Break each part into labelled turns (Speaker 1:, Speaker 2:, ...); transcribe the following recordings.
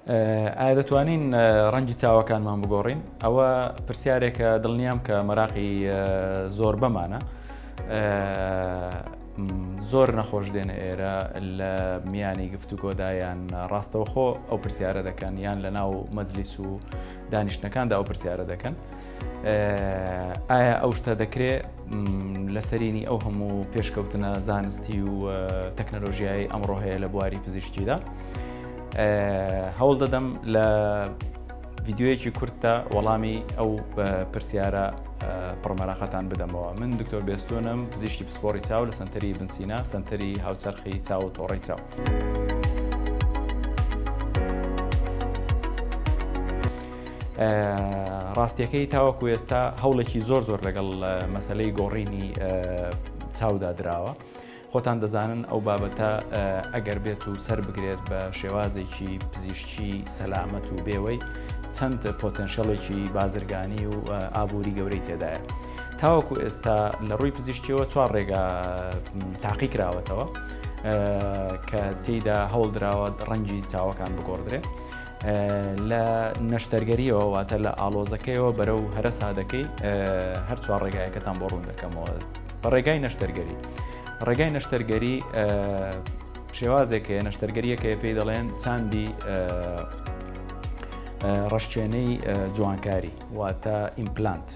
Speaker 1: ئایا دەتوانین ڕەنگی چاوەکانمان بگۆڕین؟ ئەوە پرسیارێکە دڵنیام کە مەراقی زۆربەمانە. زۆر نەخۆش دێنە ئێرە لە میانی گفتوگۆدا یان ڕاستەوخۆ ئەو پرسیارە دەکەن یان لە ناو مەجلیس و دانیشتنەکاندا ئەو پرسیارە دەکەن. ئایا ئەو شتە دەکرێ لە سەرینی ئەو هەموو پێشکەوتنە زانستی و تەکنەلۆژیایی ئەمڕۆ هەیە لە بواری پزیشکیدا هەوڵ دەدەم لە ڤیددیویەکی کورتدا وەڵامی ئەو پرسیارە پڕمەراقەتان بدەمەوە من دکتۆر بێستونم پزیشکی پسپۆڕی چاو لە سنتەری بنسینە سنتەری هاوچەرخی چاو و تۆڕی چاو. ڕاستیەکەی تاوەکو ئێستا هەوڵێکی زۆر زۆر لەگەڵ مەسلەی گۆڕینی چاودا دراوە. خۆتان دەزانن ئەو بابەتە ئەگەر بێت و سەر بگرێت بە شێوازێکی پزیشکی سەلامەت و بێوەی چەند پۆتەنشەڵێکی بازرگانی و ئابووری گەورەی تێدایە. تاوەکو ئێستا لە ڕووی پزیشکیەوە چوار ڕێگا تاقی کراوەتەوە کە تێیدا هەوڵدراوە ڕەنگی چاوەکان بگۆڕدرێ. لە نەشتەرگەریەوە واتە لە ئاڵۆزەکەیەوە بەرەو هەرە سادەکەی هەر چوار ڕێگایەکەتان بۆ ڕوون دەکەمەوە بە ڕێگای نەشتەرگەری ڕێگای نەشتەرگەری شێوازێک هەیە نەشتەرگەریەکە پێی دەڵێن چاندی ڕەشچێنەی جوانکاری واتە ئیمپلانت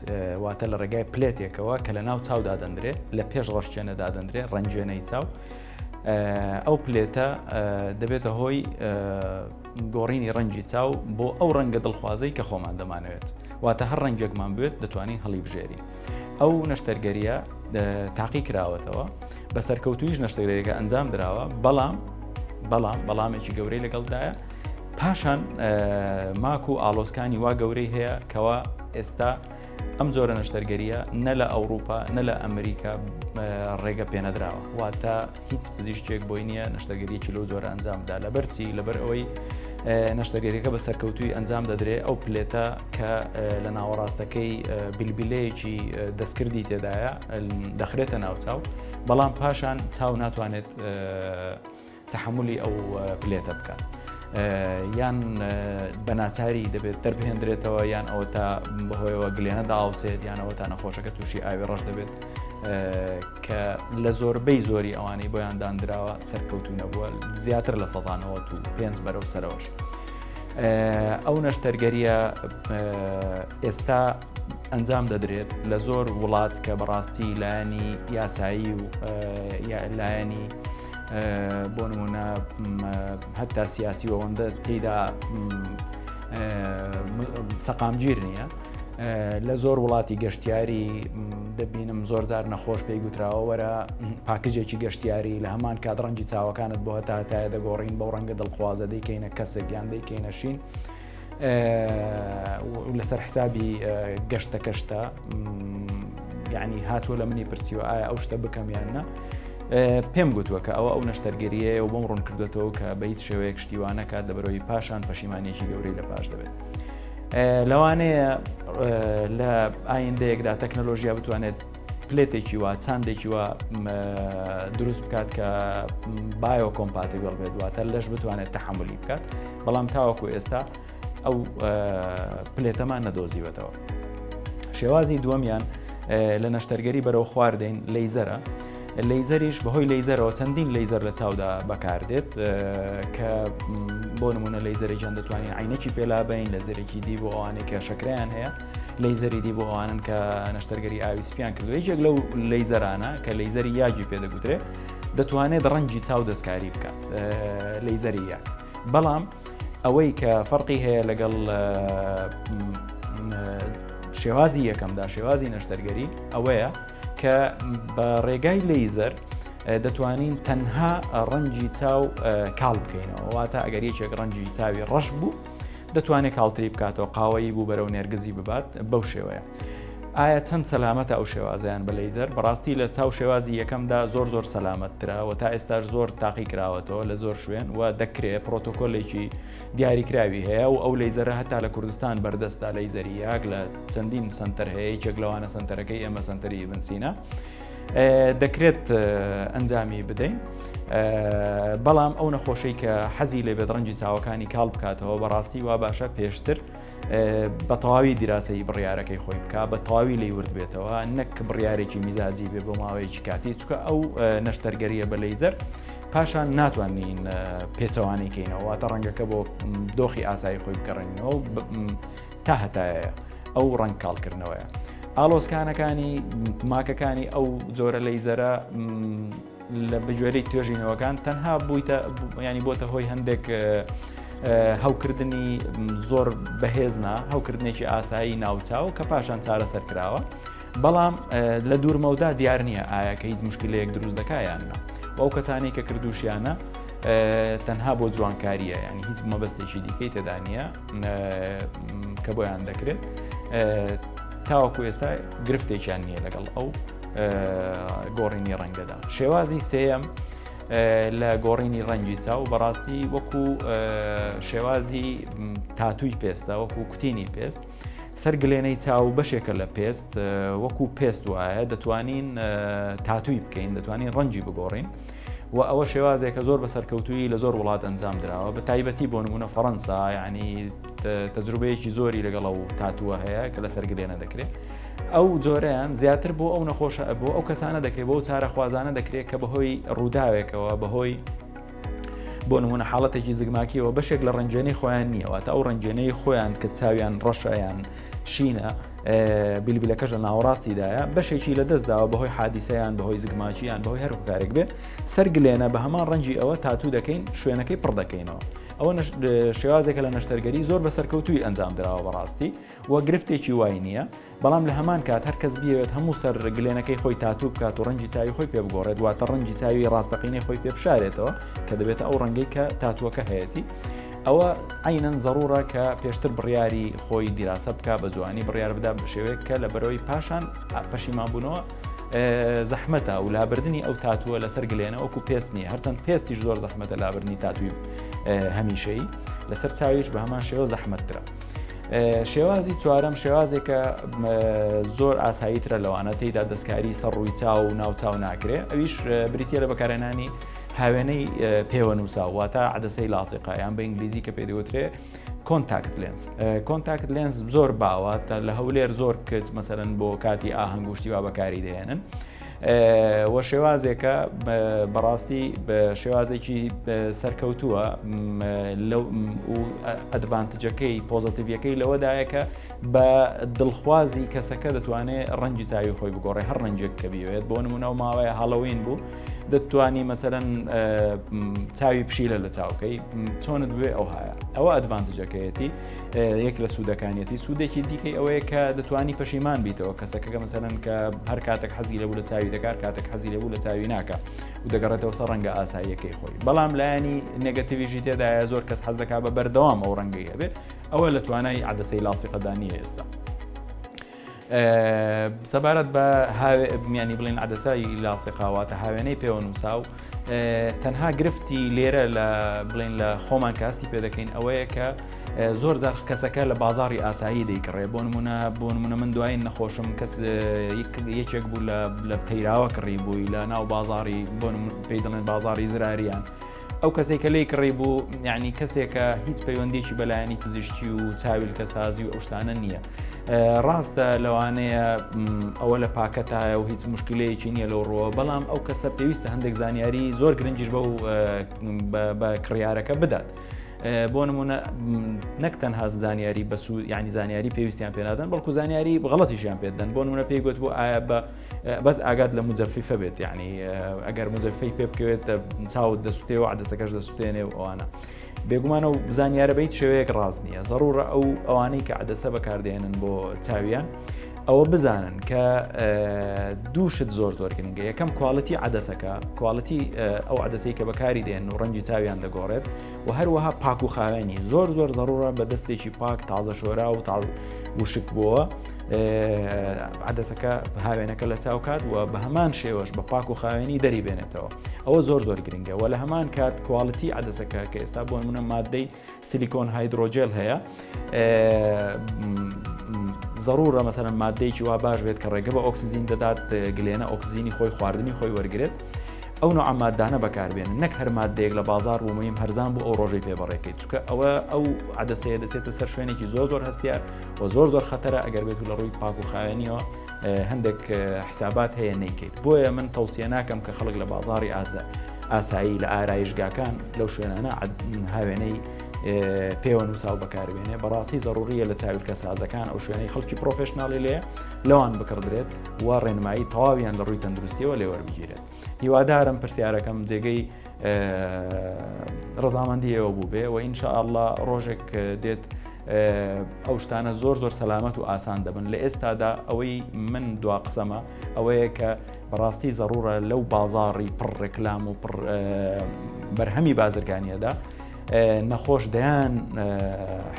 Speaker 1: واتە لە ڕێگای plate ێکەوە کە لە ناو چاو دادەندرێ لە پێش ڕەشچێنە دادەندرێ ڕەنگێنەی چاو ئەو plate ە دەبێتە هۆی گۆڕینی ڕەنگی چاو بۆ ئەو ڕەنگە دڵخوازەی کە خۆمان دەمانەوێت واتە هەر ڕەنگێکمان بوێت دەتوانین هەڵی بژێرین ئەو نەشتەرگەریە تاقی کراوەتەوە بە سەرکەوتویش نەشتەرگەریەکە ئەنجام دراوە بەڵام بەڵام بەڵامێکی گەورەی لەگەڵدایە پاشان ماک و ئالۆسکانی وا گەورەی هەیە کەوا ئێستا ئەم جۆرە نەشتەرگەریە نە لە ئەوروپا نە لە ئەمریکا ڕێگە پێنەدراوە واتە هیچ پزیشکێک بۆی نییە نەشتەرگەریەکی لەو جۆرە ئەنجام بدا لەبەرچی لەبەر ئەوەی نەشتەرگەریەکە بە سەرکەوتوی ئەنجام دەدرێ ئەو plate ە کە لە ناوەڕاستەکەی بیلبیلەیەکی دەستکردی تێدایە دەخرێتە ناوچاو بەڵام پاشان چاو ناتوانێت تەحەمولی ئەو plate ە بکات یان بە ناچاری دەبێت دەربهێندرێتەوە یان ئەوە تا بەهۆیەوە گلێنە داوسێت یان ئەوە تا نەخۆشەکە تووشی ئاوی ڕەش دەبێت کە لە زۆربەی زۆری ئەوانەی بۆیان دانراوە سەرکەوتو نەبووە زیاتر لە سەدانەوە و پێنج بەرەو سەرەوەش. ئەو نەشتەرگەریە ئێستا ئەنجام دەدرێت لە زۆر وڵات کە بەڕاستی لایەنی یاسایی و لایەنی بۆ نمونە هەتا سیاسی و ئەوەندە تێدا سەقامگیر نییە. لە زۆر وڵاتی گەشتیاری دەبینم زۆر جار نەخۆش پێی گوتراوە وەرە package ێکی گەشتیاری لە هەمان کات ڕەنگی چاوەکانت بۆ هەتا هەتایە دەگۆڕین بەو ڕەنگە دڵخوازە دەیکەینە کەسێک یان دەیکەینە شین. لەسەر حسابی گەشتەکەشتە یعنی هاتووە لە منی پرسیوە ئایا ئەو شتە بکەم یان نا پێم گوتووە کە ئەوە ئەو نەشتەرگەریەیە و بۆم ڕوون کردوێتەوە کە بە هیچ شێوەیەک شتی وا نەکات لەبەرەوەی پاشان پەشیمانێکی گەورەی لە پاش دەبێت. لەوانەیە لە ئایندەیەکدا تەکنەلۆژیا بتوانێت plate ێکی وا چاندێکی وا دروست بکات کە biocompatible بێت واتە لەش بتوانێت تەحملی بکات بەڵام تاوەکو ئێستا ئەو plate ەمان نەدۆزیوەتەوە شێوازی دووەمیان لە نەشتەرگەری بەرەو خواردەین لەیزەرە لەیزەریش بەهۆی لەیزەرەوە چەندین لەیزەر لە چاودا بەکاردێت کە بۆ نمونە لەیزەرێکیان دەتوانین عینەکی پێلابین لە زەرێکی دی بۆ ئەوانەی کە شەکریان هەیە لەیزەری دی بۆ ئەوانن کە نەشتەرگەری ئاوی سپیان کردو یەکێک لەو لەیزەرانە کە لەیزەری YAG ی پێدەگوترێ دەتوانێت ڕەنگی چاو دەستکاری بکات لەیزەری YAG بەڵام ئەوەی کە فەرقی هەیە لەگەڵ شێوازی یەکەمدا شێوازی نەشتەرگەری ئەوەیە کە بە ڕێگای لەیزەر دەتوانین تەنها ڕەنگی چاو کاڵ بکەینەوە واتە ئەگەر یەکێک ڕەنگی چاوی ڕەش بوو دەتوانێت کاڵتری بکاتەوە قاوەیی بوو بەرەو نێرگزی ببات بەو شێوەیە. ئایا چەند سەلامەتە ئەو شێوازیان بە لەیزەر بەڕاستی لە چاو شێوازی یەکەمدا زۆر زۆر سەلامەتترە و تا ئێستاش زۆر تاقی کراوەتەوە لە زۆر شوێن و دەکرێت پرۆتۆکۆلێکی دیاریکراوی هەیە و ئەو لەیزەرە هەتا لە کوردستان بەردەستە لەیزەری YAG لە چەندین سنتەر هەیە یەکێک لەوانە سنتەرەکەی ئێمە سنتەری ئیبن سینا. دەکرێت ئەنجامی بدەین. بەڵام ئەو نەخۆشەی کە حەزی لێ بێت ڕەنگی چاوەکانی کاڵ بکاتەوە بەڕاستی وا باشە پێشتر بە تەواوی دیراسەی بڕیارەکەی خۆی بک بە تەواوی لی ورد بێتەوە نەک بڕیارێکی میزاجی بێ بۆ ماوەیەکی کاتی چکە ئەو نەشتەرگەریە بە لەیزەر پاشان ناتوانین پێچەوانەی کەینەوە واتە ڕەنگەکە بۆ دۆخی ئاسایی خۆی بگەڕێنەوە تا هەتایە ئەو ڕەنگ کاڵکردنەوەیە ئالۆزکانەکانی ماکەکانی ئەو جۆرە لەیزەرە لە بەگوێرەی توێژینەوەکان تەنها بوویتە ینی بۆتە هۆی هەندێک هەوکردنی زۆر بەهێزنا هەوکردنێکی ئاسایی ناوچاو کە پاشان چارەسەر کراوە بەڵام لە دوورمەودا دیار نییە ئایا کە هیچ مشکلەیەک دروست دەکا یان نا ئەو کەسانی کە کردوشیانە تەنها بۆ جوانکاریە ینی هیچ مەبەستێکی دیکەی تێدا نییە کە بۆیان دەکرێت تاوەکو ئێستا گرفتێکیان نییە لەگەڵ ئەو گۆڕینی ڕەنگەدا شێوازی سێەم لە گۆڕینی ڕەنگی چاو بەڕاستی وەکو شێوازی تاتووی پێستە وەکو کوتینی پێست سەر گلێنەی چاو بەشێکە لە پێست وەکو پێست وایە دەتوانین تاتووی بکەین دەتوانین ڕەنگی بگۆڕین و ئەوە شێوازێکە زۆر بە سەرکەوتویی لە زۆر وڵات ئەنجام دراوە بە تایبەتی بۆ نمونە فەڕەنسا یعنی تەجروبەیەکی زۆری لەگەڵ ئەو تاتووە هەیە کە لەسەر گلێنە دەکرێت ئەو جۆرەیان زیاتر بۆ ئەو نەخۆشە بۆ ئەو کەسانە دەکرێت بۆ چارەخوازانە دەکرێت کە بەهۆی ڕووداوێکەوە بەهۆی بۆ نمونە حاڵەتێکی زگماکیەوە بەشێک لە ڕەنگێنەی خۆیان نییە واتە ئەو ڕەنگێنەی خۆیان کە چاویان ڕەشەیان شینە بیلبیلەکەش لە ناوەڕاستیدایە بەشێکی لە دەستداوە بەهۆی حادیسەیان بەهۆی زگماکییان بەهۆی هەر هۆکارێک بێ سەر گلێنە بە هەمان ڕەنگی ئەوە تاتوو دەکەین شوێنەکەی پڕ دەکەینەوە ئەوە شێوازێکە لە نەشتەرگەری زۆر بە سەرکەوتوی ئەنجام دراوە بەڕاستی و گرفتێکی وای نییە بەڵام لە هەمان کات هەر کەس بیەوێت هەموو سەر گلێنەکەی خۆی تاتوو بکات و ڕەنگی چاوی خۆی پێ بگۆڕێت واتە ڕەنگی چاوی ڕاستەقینەی خۆی پێ بشارێتەوە کە دەبێتە ئەو ڕەنگەی کە تاتووەکە هەیەتی ئەوە عینەن زەڕوڕە کە پێشتر بڕیاری خۆی دیراسە بک بە جوانی بڕیار بدا بە شێوەیەک کە لە بەرەوەی پاشان پەشیمان بوونەوە زەحمەتە و لابردنی ئەو تاتووە لەسەر گلێنە وەکو پێست نییە هەرچەند پێستیش زۆر زەحمەتە لابردنی تاتووی هەمیشەی لەسەر چاویش بە هەمان شێوە زەحمەتترە. شێوازی چوارەم شێوازێکە زۆر ئاساییترە لەوانە تێیدا دەستکاری سەر ڕووی چاو و ناوچاو ناکرێ ئەویش بریتە لە بەکارهێنانی هاوێنەی پێوە نووساو واتە عدسەی لاسیقە یان بە ئینگلیزی کە پێ دەوترێ contact lens contact lens زۆر باوە لە هەولێر زۆر کچ مەسەرەن بۆ کاتی ئاهەنگوشتی وا بەکاری دەهێنن. وە شێوازێکە بەڕاستی بە شێوازێکی سەرکەوتووە advantage ەکەی positive ەکەی لەوەدایە کە بە دڵخوازی کەسەکە دەتوانێت ڕەنگی چاوی خۆی بگۆڕێ هەر ڕەنگێک کە بیەوێت بۆ نمونە و ماوەیە هاڵەوین بوو دەتوانی مەسەرەن چاوی پشیلە لە چاوکەی چۆنت بێ ئەو هاە ئەوە advantage ەکەیەتی یەک لە سوودەکانیەتی سوودێکی دیکەی ئەوەیە کە دەتوانی پەشیمان بیتەوە کەسەکەکە مەسەرەن کە هەر کاتێک حەزی لەبوو لە چاوی دەکار کاتێک حەزی لەبوو لە چاوی ناکە و دەگەڕێتەوە سەر ڕەنگە ئاساییەکەی خۆی بەڵام لایەنی negative یشی تێدایە زۆر کەس حەز دەکا بە بەردەوام ئەو ڕەنگەی هەبێ ئەوە لە توانای عدسەی لاسیقەدا نییە ئێستا. سەبارەت بە میانی بڵین عدسای لاسیقاواتە هاوێنەی پێوە نووساو تەنها گرفتی لێرە لە بڵین لە خۆمان کاستی پێ دەکەین ئەوەیە کە زۆر جار کەسەکە لە بازاری ئاسایی دەیکڕێ بۆ نمونە بۆ نمونە من دوایین نەخۆشم کەس یەکێک بوو لە تەیراوە کڕی بووی لە ناو بازاری بۆ پێی دەڵێن بازاری زراریان. ئەو کەسێک کە لی کڕی بوو یعنی کەسێکە هیچ پەیوەندێکی بەلایەنی پزیشکی و چاویلکە سازی و ئەو شتانە نییە ڕاستە لەوانەیە ئەوە لە پاکەتایە و هیچ مشکلەیەکی نییە لەو ڕووە بەڵام ئەو کەسە پێویستە هەندێک زانیاری زۆر گرنگیش بەو بە کڕیارەکە بدات. بۆ نمونە نەک تەنها زانیاری بەسوو ینی زانیاری پێویستیان پێنادەن بەڵکو زانیاری غەڵەتیشیان پێدەن بۆ نمونە پێی گوت بۆ ئایا بە بەس ئاگات لە مجەفیفە بێت یعنی ئەگەر مجەفەی پێ بکەوێت چاوت دەسوتێ و عدەسەکەش دەسوتێنێ و ئەوانە بێگومانە و زانیارە بە هیچ شێوەیەک ڕاست نییە زەڕوڕە ئەو ئەوانەی کە عدەسە بەکاردێنن بۆ چاویان ئەوە بزانن کە دوو شت زۆر زۆر گرنگە یەکەم quality عدەسەکە quality ئەو عدەسەی کە بەکاری دێن و ڕەنگی چاویان دەگۆڕێت و هەروەها پاک و خاوێنی زۆر زۆر زەڕوڕە بە دەستێکی پاک تازە شۆرا و تاڵ وشک بووە عدەسەکە هاوێنەکە لە چاو کات و بە هەمان شێوەش بە پاک و خاوێنی دەری بێنێتەوە ئەوە زۆر زۆر گرنگە و لە هەمان کات quality عدەسەکە کە ئێستا بۆ نمونە مادەی silicone hydrogel هەیە. زەڕوورە مەسەلەن مادەیەکی وا باش بێت کە ڕێگە بە ئۆکسجین دەدات گلێنە ئۆکسجینی خۆی خواردنی خۆی وەرگێت ئەو نوعە مادانە بەکاربێن نەک هەر مادەیەک لە بازار بوو مهم هەرزان بوو ئەو ڕۆژەی پێ بەڕێکەیت چونکە ئەوە ئەو عدەسەیە دەچێتە سەر شوێنێکی زۆر زۆر هەستیار و زۆر زۆر خەتەرە ئەگەر بێت و لە ڕووی پاک و خاوێنیەوە هەندێک حسابات هەیە نیکەیت بۆیە من تەوسیە ناکەم کە خەڵک لە بازاری ئازە ئاسایی لە ئارایشگاکان لەو شوێنانە هاوێنەی پێوە نووساو بەکاربێنێ بەڕاستی زەڕوریە لە چاویلکە سازەکان ئەو شوێنەی خەڵکی professional ی لێ لەوان بکڕدرێت و ڕێنمایی تەواویان لە ڕووی تەندروستیەوە لێوەربگیرێت هیوادارم پرسیارەکەم جێگەی ڕەزامەندی ئێوە بوو بێ و ئینشاءاللە ڕۆژێک دێت ئەو شتانە زۆر زۆر سەلامەت و ئاسان دەبن لە ئێستادا ئەوەی من دوا قسەمە ئەوەیە کە بەڕاستی زەڕورە لەو بازاڕی پڕ ڕێکلام و پڕ بەرهەمی بازرگانیەدا نەخۆش دەیان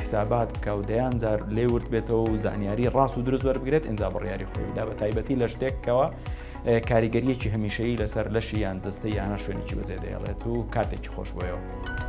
Speaker 1: حسابات بکە و دەیان جار لێ ورد بێتەوە و زانیاری ڕاست و دروست وەربگرێت ئینجا بڕیاری خۆی بدا بە تایبەتی لە شتێکەوە کاریگەریەکی هەمیشەیی لەسەر لەشی یان جەستەی یان هەر شوێنێکی بەجێ دەهێڵێت و کاتێکی خۆش بۆیەوە.